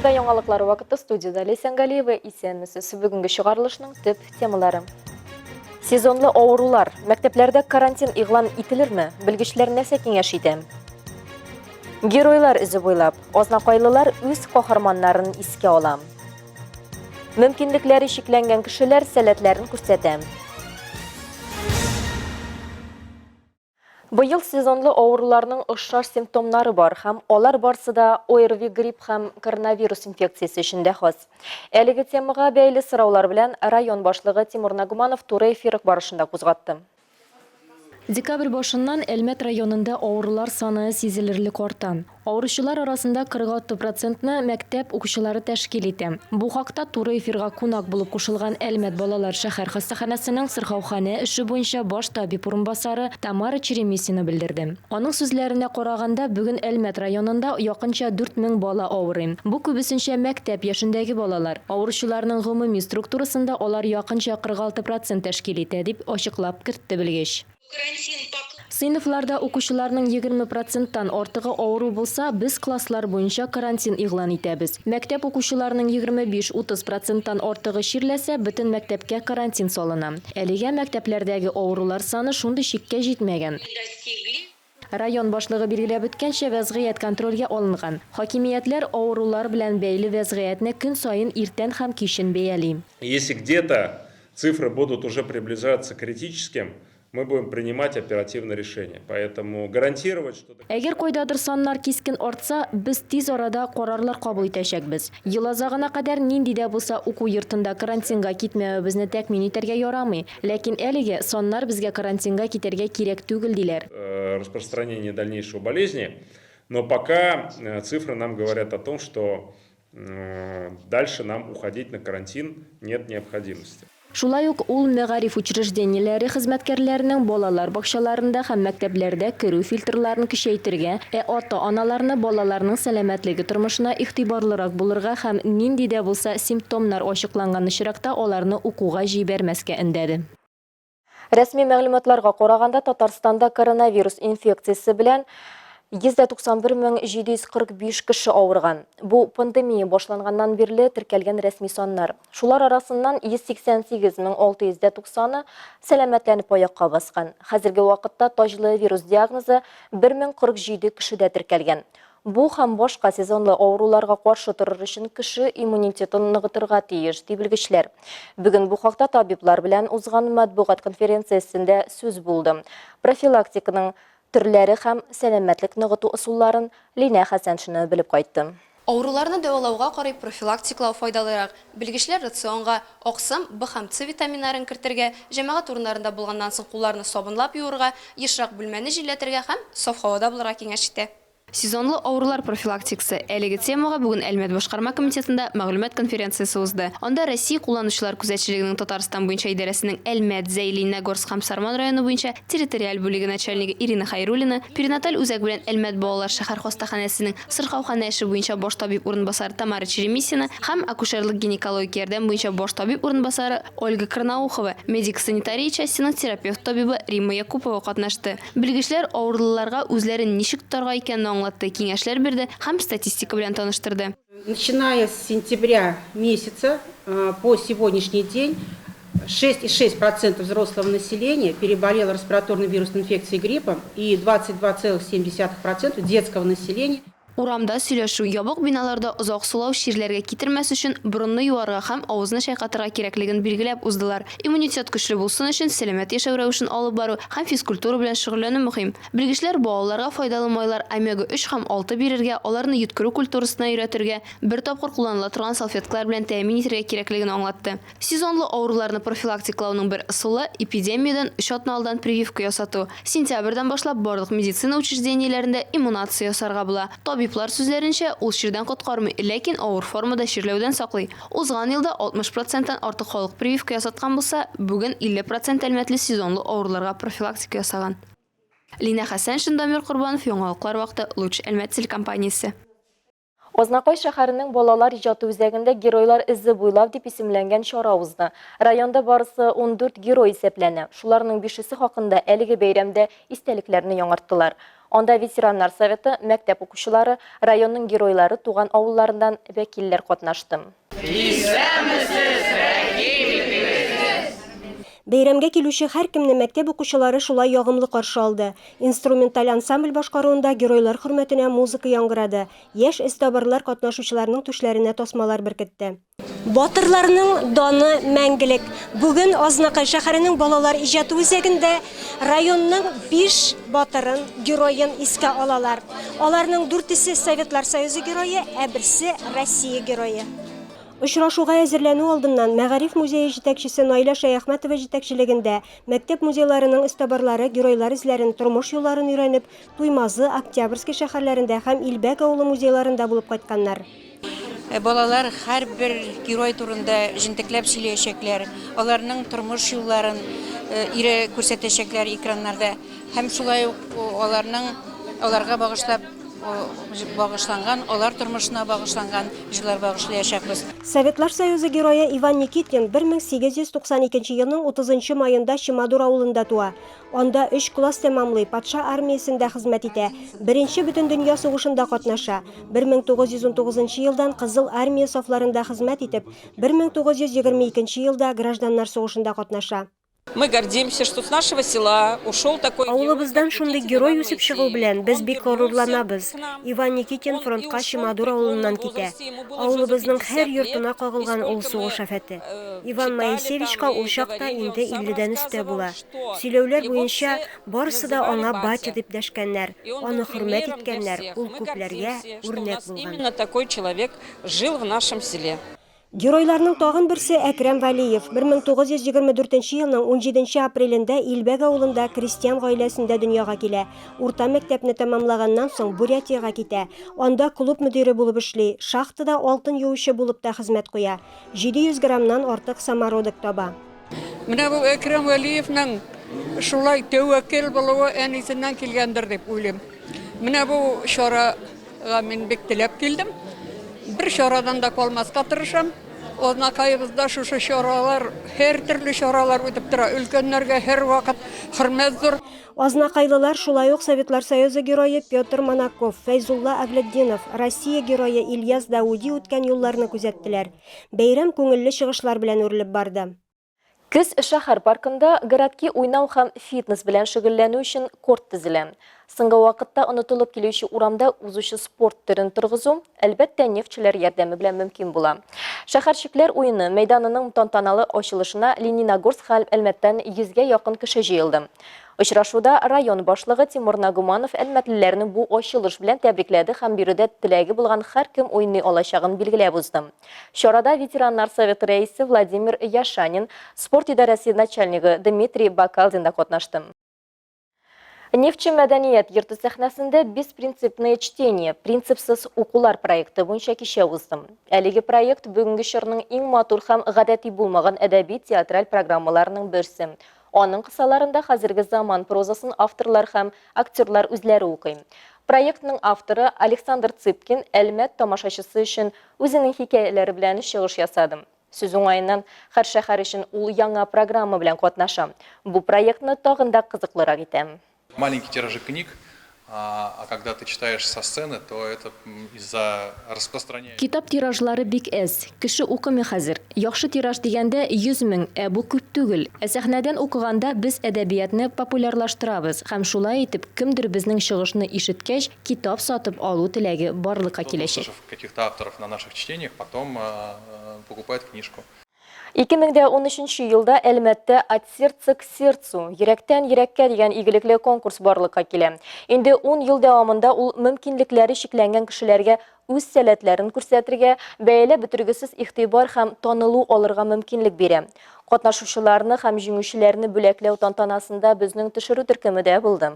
Эфирда яңалыклар вакыты студиядә Ләйсән Галиева. Исәнмесез. Бүгенге чыгарылышның төп темалары. Сезонлы авырулар. Мәктәпләрдә карантин игълан ителерме? Белгечләр нәрсә киңәш итә? Геройлар эзе буйлап. Азнакайлылар үз каһарманнарын искә ала. Мөмкинлекләре чикләнгән кешеләр сәләтләрен күрсәтә. Быел сезонлы авыруларның охшаш симптомнары бар һәм алар барсы да ОРВИ грипп һәм коронавирус инфекциясе өчен дә хас. Әлеге темага бәйле сораулар белән район башлыгы Тимур Нагуманов туры эфир барышында кузгатты. Декабрь башыннан Әлмәт районында авырулар саны сизелерлек арта. Авыручылар арасында 46 процентны мәктәп укучылары тәшкил итә. Бу хакта туры эфирга кунак булып кушылган Әлмәт балалар шәһәр хастаханәсенең сырхауханә эше буенча баш табиб урынбасары Тамара Черемисина белдерде. Аның сүзләренә караганда, бүген Әлмәт районында якынча 4000 бала авырый. Бу күбесенчә мәктәп яшендәге балалар. Авыручыларның гомуми структурасында алар якынча 46 процент тәшкил итә, дип ачыклап кертте белгеч. Сыйныфларда укучыларның 20 проценттан артыгы авыру булса, без класслар буенча карантин игълан итәбез. Мәктәп укучыларының 25-30 проценттан артыгы чирләсә, бөтен мәктәпкә карантин салына. Әлегә мәктәпләрдәге авырулар саны шундый чиккә җитмәгән. Район башлыгы билгеләп үткәнчә, вәзгыять контрольгә алынган. Хакимиятләр авырулар белән бәйле вәзгыятьне көн саен иртән һәм кичен бәяли. Если где-то цифры будут уже приближаться к критическим, мы будем принимать оперативно решения. Поэтому гарантировать, что... Әгәр кайдадыр саннар кискен артса, без тиз арада карарлар кабул итәчәкбез. Ел азагына кадәр нинди дә булса уку йортында карантинга китмәвебезне тәэмин итәргә ярамый. Ләкин әлегә саннар безгә карантинга китәргә кирәк түгел, диләр. Распространение дальнейшего болезни, но пока цифры нам говорят о том, что Дальше нам уходить на карантин нет необходимости. Шулай ук ул мәгариф учреждениеләре хезмәткәрләренең балалар бакчаларында һәм мәктәпләрдә керү фильтрларын көчәйтергә, ә ата-аналарны балаларның сәламәтлеге тормышына игътибарлырак булырга һәм нинди дә булса симптомнар ачыкланган очракта аларны укуга җибәрмәскә өндәде. Рәсми мәгълүматларга караганда, Татарстанда коронавирус инфекциясе белән 191 745 кеше авырган. Бу пандемия башланганнан бирле теркәлгән рәсми саннар. Шулар арасыннан 188 690-ы сәламәтләнеп аякка баскан. Хәзерге вакытта таҗлы вирус диагнозы 1047 кешедә теркәлгән. Бу һәм башка сезонлы авыруларга каршы торыр өчен кеше иммунитетын ныгытырга тиеш, ди белгечләр. Бүген бу хакта табиблар белән узган матбугат конференциясендә сүз булды. Профилактиканың төрләре һәм сәламәтлек ныгыту ысулларын Линә Хәсәншина белеп кайтты. Авыруларны дәвалауга карый профилактиклау файдалырак. Белгечләр рационга аксым, Б һәм С витаминнарын кертергә, җәмәгать урыннарында булганнан соң кулларны сабынлап юырга, ешрак бүлмәне җилләтергә һәм саф һавада булырга киңәш итә. Сезонлы авырулар профилактикасы. Әлеге темага бүген Әлмәт башкарма комитетында мәгълүмат конференциясе узды. Анда Россия кулланучылар күзәтчелегенең Татарстан буенча идарәсенең Әлмәт, Зәй, Лениногорск һәм Сарман районы буенча территориаль бүлеге начальнигы Ирина Хәйруллина, перинаталь үзәк белән Әлмәт балалар шәһәр хастаханәсенең сырхауханә эше буенча баш табиб урынбасары Тамара Черемисина һәм акушерлык-гинекологик ярдәм буенча баш табиб урынбасары Ольга Карнаухова, медико-санитария частеның терапевт табибы Римма Якупова катнашты. Белгечләр авырлыларга үзләрен ничек тотарга икәнен аңлатты, киңәшләр бирде һәм статистика белән таныштырды. Начиная с сентября месяца по сегодняшний день 6,6 процентов взрослого населения переболело респираторной вирусной инфекцией гриппом и 22,7 процента детского населения. Урамда сөйләшү, ябык биналарда озак сулау чирләргә китермәс өчен борынны юарга һәм авызны чайкатырга кирәклеген билгеләп уздылар. Иммунитет көчле булсын өчен сәламәт яшәү рәвешен алып бару һәм физкультура белән шөгыльләнү мөһим. Белгечләр балаларга файдалы майлар омега-3 һәм 6 бирергә, аларны йөткерү культурасына өйрәтергә, бер тапкыр кулланыла торган салфеткалар белән тәэмин итәргә кирәклеген аңлатты. Сезонлы авыруларны профилактикалауның бер ысулы, эпидемиядән өч атна алдан прививка ясату. Сентябрьдән башлап барлык медицина учреждениеләрендә иммунация ясарга була. Табиблар сүзләренчә, ул чирдән коткармый, ләкин авыр формада чирләүдән саклый. Узган елда 60 проценттан артык халык прививка ясаткан булса, бүген 50 процент әлмәтле сезонлы авыруларга профилактика ясаган. Линә Хәсәншин, Дамир Корбанов, Яңалыклар вакыты, Луч Әлмәт телекомпаниясе. Азнакай шәһәренең Балалар иҗаты үзәгендә Геройлар эзе буйлап дип исемләнгән чара узды. Районда барысы 14 герой исәпләнә. Шуларның бишесе хакында әлеге бәйрәмдә истәлекләрне яңарттылар. Анда ветераннар советы, мәктәп укучылары, районның геройлары туган авылларыннан вәкилләр катнашты. Исәнмесез, рәхим итегез! Бәйрәмгә килүче һәркемне мәктәп укучылары шулай ягымлы каршы алды. Инструменталь ансамбль башкаруында геройлар хөрмәтенә музыка яңгырады, яшь эзтабарлар катнашучыларның түшләренә тасмалар беркетте. Батырларның даны мәңгелек. Бүген Азнакай шәһәренең балалар иҗаты үзәгендә районның биш батырын, героен искә алалар. Аларның дүртесе Советлар Союзы Герое, ә берсе Россия Герое. Очрашуга әзерләнү алдыннан Мәгариф музее җитәкчесе Наилә Шәяхмәтова җитәкчелегендә мәктәп музейларының эзтабарлары геройлар эзләрен, тормыш юлларын өйрәнеп, Туймазы, Октябрьский шәһәрләрендә һәм Илбәк авылы музейларында булып кайтканнар. Балалар һәрбер герой турында җентекләп сөйләячәкләр, аларның тормыш юлларын күрсәтәчәкләр экраннарда һәм шулай ук аларның аларга багышлап багышланган, алар тормышына багышланган җырлар багышлаячакбыз. Советлар Союзы Герое Иван Никитин 1892 елның 30 нчы маенда Чемодур авылында туа. Анда өч класс тәмамлый, патша армиясендә хезмәт итә, Беренче бөтендөнья сугышында катнаша. 1919 елдан Кызыл Армия сафларында хезмәт итеп, 1922 елда Гражданнар сугышында катнаша. Мы гордимся, что с нашего села ушел такой герой, Авылыбыздан как шундый Никитин герой Иван үсеп чыгу Моисеевич. белән без Он бик вернулся горурланабыз. к нам, Иван Никитин он и фронтка ушел в Чемодур преклонном авылыннан китә. возрасте, ему было уже за Авылыбызның һәр 50 лет, йортына и кагылган ул сколько мы сугыш афәте. Иван читали Моисеевичка там ул и чакта говорили, он инде сам илледән өстә рассказывал, була. что Сөйләүләр его буенча, все барысы да называли аңа батя батя. дип дәшкәннәр, И он аны был хөрмәт примером для иткәннәр, всех. ул Мы күпләргә гордимся, что у үрнәк нас булган. именно такой человек жил в нашем селе. Геройларның тагын берсе Әкрәм Вәлиев 1924 елның 17 апрелендә Илбәк авылында крестьян гаиләсендә дөньяга килә. Урта мәктәпне тәмамлаганнан соң Бурятиягә китә. Анда клуб мөдире булып эшли, шахтада алтын юучы булып та хезмәт куя. 700 граммнан артык самородок таба. Менә бу Әкрәм Вәлиевның шулай тәвәккәл булуы әнисеннән килгәндер дип уйлыйм. Менә бу чарага мин бик теләп килдем. Бер чарадан да калмаска тырышам. Азнакаебызда шушы чаралар, һәр төрле чаралар үтеп тора. Өлкәннәргә һәрвакыт хөрмәт зур. Азнакайлылар шулай ук Советлар Союзы Герое Петр Монаков, Фәйзулла Әвлетдинов, Россия Герое Ильяс Дауди үткән юлларны күзәттеләр. Бәйрәм күңелле чыгышлар белән үрелеп барды. Көз шәһәр паркында городки уйнау һәм фитнес белән шөгыльләнү өчен корт төзелә. Соңгы вакытта онытылып килүче урамда узучы спорт төрен торгызу, әлбәттә, нефтьчеләр ярдәме белән мөмкин була. Шәһәрчекләр уены мәйданының тантаналы ачылышына Лениногорск һәм Әлмәттән йөзгә якын кеше җыелды. Очрашуда район башлыгы Тимур Нагуманов әлмәтлеләрне бу ачылыш белән тәбрикләде һәм биредә теләге булган һәркем уйный алачагын билгеләп узды. Чарада ветераннар советы рәисе Владимир Яшанин, спорт идарәсе начальнигы Дмитрий Бакалдин да катнашты. Нефтьче мәдәният йорты сәхнәсендә Беспринципное чтение, принципсыз укулар проекты буенча кичә узды. Әлеге проект бүгенге чорның иң матур һәм гадәти булмаган әдәби-театраль программаларының берсе. Аның кысаларында хәзерге заман прозасын авторлар һәм актерлар үзләре укый. Проектның авторы Александр Цыпкин Әлмәт тамашачысы өчен үзенең хикәяләре белән чыгыш ясады. Сүз уңаеннан, һәр шәһәр өчен ул яңа программа белән катнаша. Бу проектны тагын да кызыклырак итә. Маленькие тиражи книг, а когда ты читаешь со сцены, то это из-за распространяемой. Китап тиражлары бик әз. Кеше укымый хәзер. Яхшы тираж дигәндә, 100 мең, ә бу күп түгел. Ә сәхнәдән укыганда без әдәбиятны популярлаштырабыз һәм шулай итеп, кемдер безнең чыгышны ишеткәч, китап сатып алу теләге барлыкка киләчәк. Услышав каких-то авторов на наших чтениях, потом покупает книжку. 2013 елда Әлмәттә От сердца к сердцу, Йөрәктән йөрәккә дигән игелекле конкурс барлыкка килә. Инде ун ел дәвамында ул мөмкинлекләре чикләнгән кешеләргә үз сәләтләрен күрсәтергә, бәяләп бетергесез игътибар һәм танылу алырга мөмкинлек бирә. Катнашучыларны һәм җиңүчеләрне бүләкләү тантанасында безнең төшерү төркеме дә булды.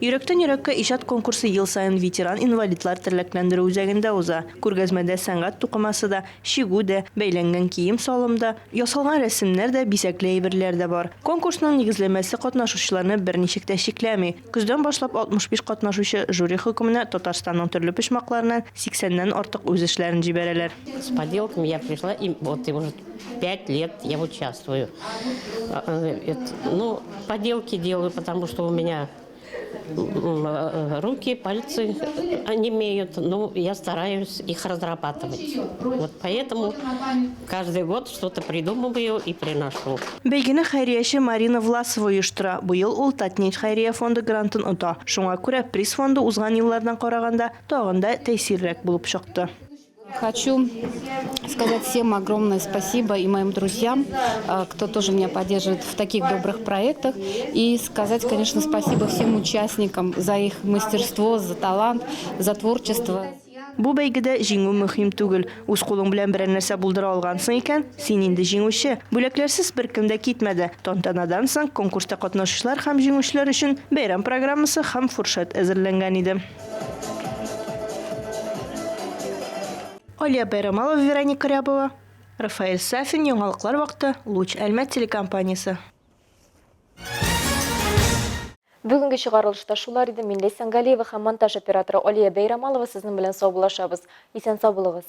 Йөрәктән йөрәккә иҗат конкурсы ел саен ветеран-инвалидлар терләкләндерү үзәгендә уза. Күргәзмәдә сәнгать тукымасы да, чигү дә, бәйләнгән кием-салым да, ясалган рәсемнәр дә, бизәкле әйберләр дә бар. Конкурсның нигезләмәсе катнашучыларны берничек тә чикләми. Көздән башлап 65 катнашучы жюри хөкеменә Татарстанның төрле почмакларыннан 80 нән артык үз эшләрен җибәрәләр. С поделками я пришла и вот и уже пять лет я участвую. Ну, поделки делаю, потому что у меня руки, пальцы онемеют, ну, я стараюсь их разрабатывать. Вот поэтому каждый год что-то придумываю и приношу. Бәйгене хәйрияче Марина Власова оештыра. Быел ул Татнефть хәйрия фонды грантын ота. Шуңа күрә приз фонды узган еллардан караганда тагын да тәэсирлерәк булып чыкты. Хочу сказать всем огромное спасибо и моим друзьям, кто тоже меня поддерживает в таких добрых проектах. И сказать, конечно, спасибо всем участникам за их мастерство, за талант, за творчество. Бу бәйгедә җиңү мөһим түгел. Үз кулың белән берәр нәрсә булдыра алгансың икән, син инде җиңүче. Бүләкләрсез беркем дә китмәде. Тантанадан соң конкурста катнашучылар һәм җиңүчеләр өчен бәйрәм программасы һәм фуршет әзерләнгән иде. Алия Бәйрамалова, Вероника Рябова, Рафаэль Сафин, Яңалыклар вакыты, Луч Әлмәт телекомпаниясе. Бүгенге чыгарылышта шулар иде. Мин Ләйсән Галиева һәм монтаж операторы Алия Бәйрамалова сезнең белән саубуллашабыз. Исән-сау булыгыз.